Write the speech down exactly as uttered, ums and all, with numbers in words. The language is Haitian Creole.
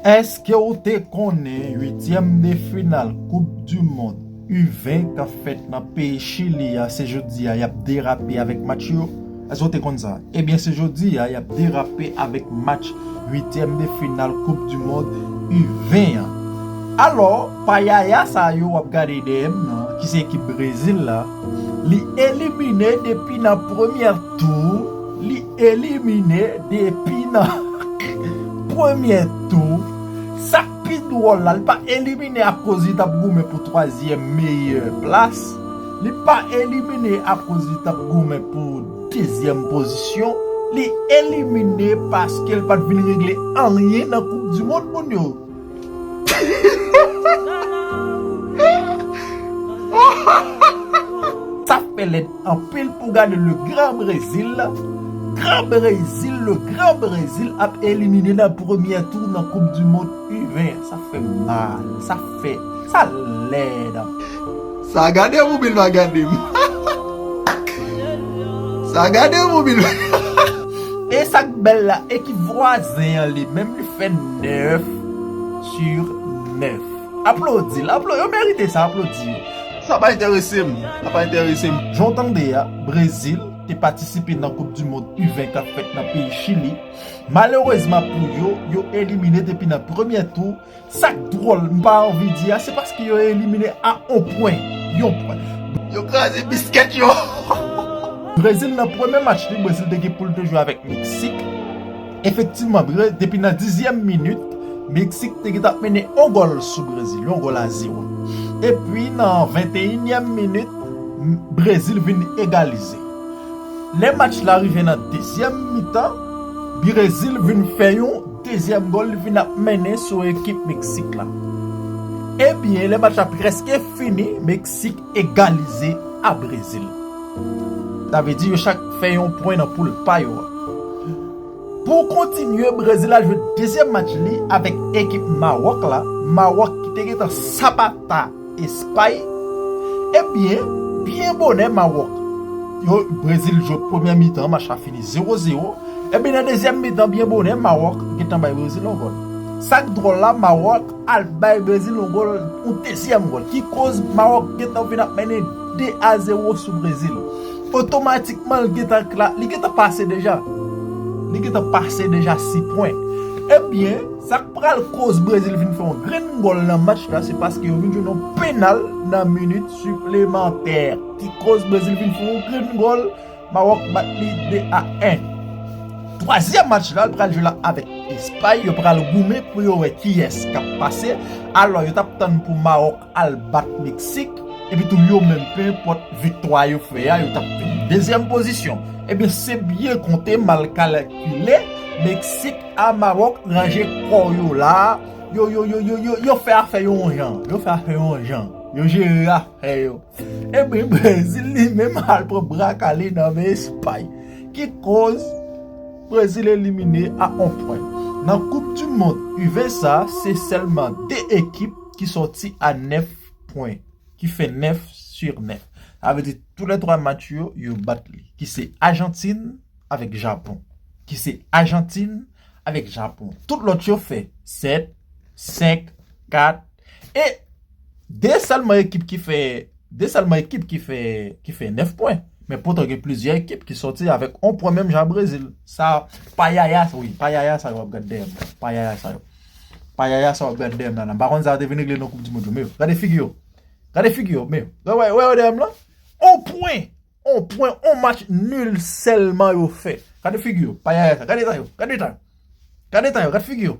Èske w te konnen uityèm de final Koup di Mond U ven k ap fèt nan peyi Chili a, se jodi a y ap derape avèk match yo? Èske w te konn sa? Ebyen, se jodi a y ap derape avèk match uityèm de final Koup di Mond U ven an. Alò, payaya sa yo w ap gade dèyè m nan, ki se ekip Brezil la, li elimine depi nan premyè tou, li elimine depi nan premyè tou. Sa k pi dwòl la, li pa elimine akoz li t ap goumen pou twazyèm meyè plas. Li pa elimine akoz li t ap goumen pou dezyèm pozisyon. Li elimine paske l pa t vin regle anyen nan Koup di Mond moun yo. Sa fè lèd anpil pou gade le Gran Brezil. Gran Brezil, le Gran Brezil ap elimine nan premyè tou nan Koup di Mond U ven. Sa fè mal, sa fè, sa lèd. Sa gade m oubyen l pa gade m? Sa gade m oubyen l pa gade m? E sa k bèl la, ekip vwazen an li menm li fè nèf sur nèf. Aplodi l, aplo-, yo merite sa, aplodi yo. Sa pa enterese m, sa pa enterese m. Jan w tande a, Brezil te patisipe nan Koup di Mond U ven k ap fèt nan peyi Chili. Malerezman pou yo, yo elimine depi nan premyè tou. Sa k dwòl, m pa anvi di a, se paske yo elimine a on pwen. Yon pwen. Yo kraze biskèt yo. Brezil nan premye match li, Brezil te gen pou l te jwe avèk Meksik. Efektivman, Bre-, depi nan dizyèm minit, Meksik te gentan mennen on gòl sou Brezil, yon gòl a zewo. Epi nan venteyinyèm minit, m-, Brezil vin egalize. Lè match la rive nan dezyèm mitan, Brezil vin fè yon dezyèm gòl, li vin ap mennen sou ekip Meksik la. Ebyen, lè match la prèske fini, Meksik egalize a Brezil. Sa vle di yo chak fè yon pwen nan poul pa yo a. Pou kontinye, Brezil al jwe dezyèm match li avèk ekip Mawòk la. Mawòk ki te gentan sapata Espay. Ebyen, byen bonè Mawòk. Yo, Brezil jwe premyè mitan, match la fini zewo zewo. Ebyen, nan dezyèm mitan, byen bonè, Mawòk gentan bay Brezil yon gòl. Sa k dwòl la, Mawòk al bay Brezil yon gòl, yon dezyèm gòl. Ki koz Mawòk gentan vin ap mennen de a zewo sou Brezil. Otomatikman, li gentan kla-, li gentan pase deja. Li gentan pase deja sis pwen. Ebyen, sa k pral koz Brezil vin fè yon grenn gòl nan match la, se paske yo vin jwenn yon penal nan minit siplemantè. Ki koz Brezil vin fè yon grenn gòl, Mawòk bat li de a en. Twazyèm match la, l pral jwe la avèk Espay. Yo pral goumen pou yo wè kiyès k ap pase. Alò, yo t ap tann pou Mawòk al bat Meksik. Epi tou, yo menm, penenpòt viktwa yo fè a, yo t ap fini dezyèm pozisyon. Ebyen, se byen konte, mal kalkile, Meksik a Mawòk ranje kò yo la. Yo, yo, yo, yo, yo, yo fè afè yo yon jan. Yo fè afè yo yon jan. Yo jere afè yo. Ebyen, Brezil li menm al pran bra kale nan men Espay. Ki koz Brezil elimine a on pwen. Nan Koup di Mond U ven sa, se sèlman de ekip ki sòti a nèf pwen, ki fè nèf sur nèf. Sa vle di, tou lè twa match yo, yo bat li. Ki se Ajantin avèk Japon. Ki se Ajantin avèk Japon. Tout lòt yo fè sèt, senk, kat. E de sèlman ekip ki fè, de sèlman ekip ki fè, ki fè nèf pwen. Men poutan gen plizyè ekip ki sòti avèk on pwen menm jan Brezil. Sa, payaya, wi, payaya sa yo ap gade dèyè m. Payaya sa yo. Payaya sa yo ap gade dèyè m la. M pa konn sa yo te vin regle nan Koup di Mond yo. Men yo, gade figi yo. Gade figi yo, men yo. Wè, wè, wè, wè dèyè m lan. On pwen. On pwen, on match nil sèlman yo fè. Gade figi yo, payaya sa. Gade tan yo, gade tan yo. Gade tan yo, gade figi yo.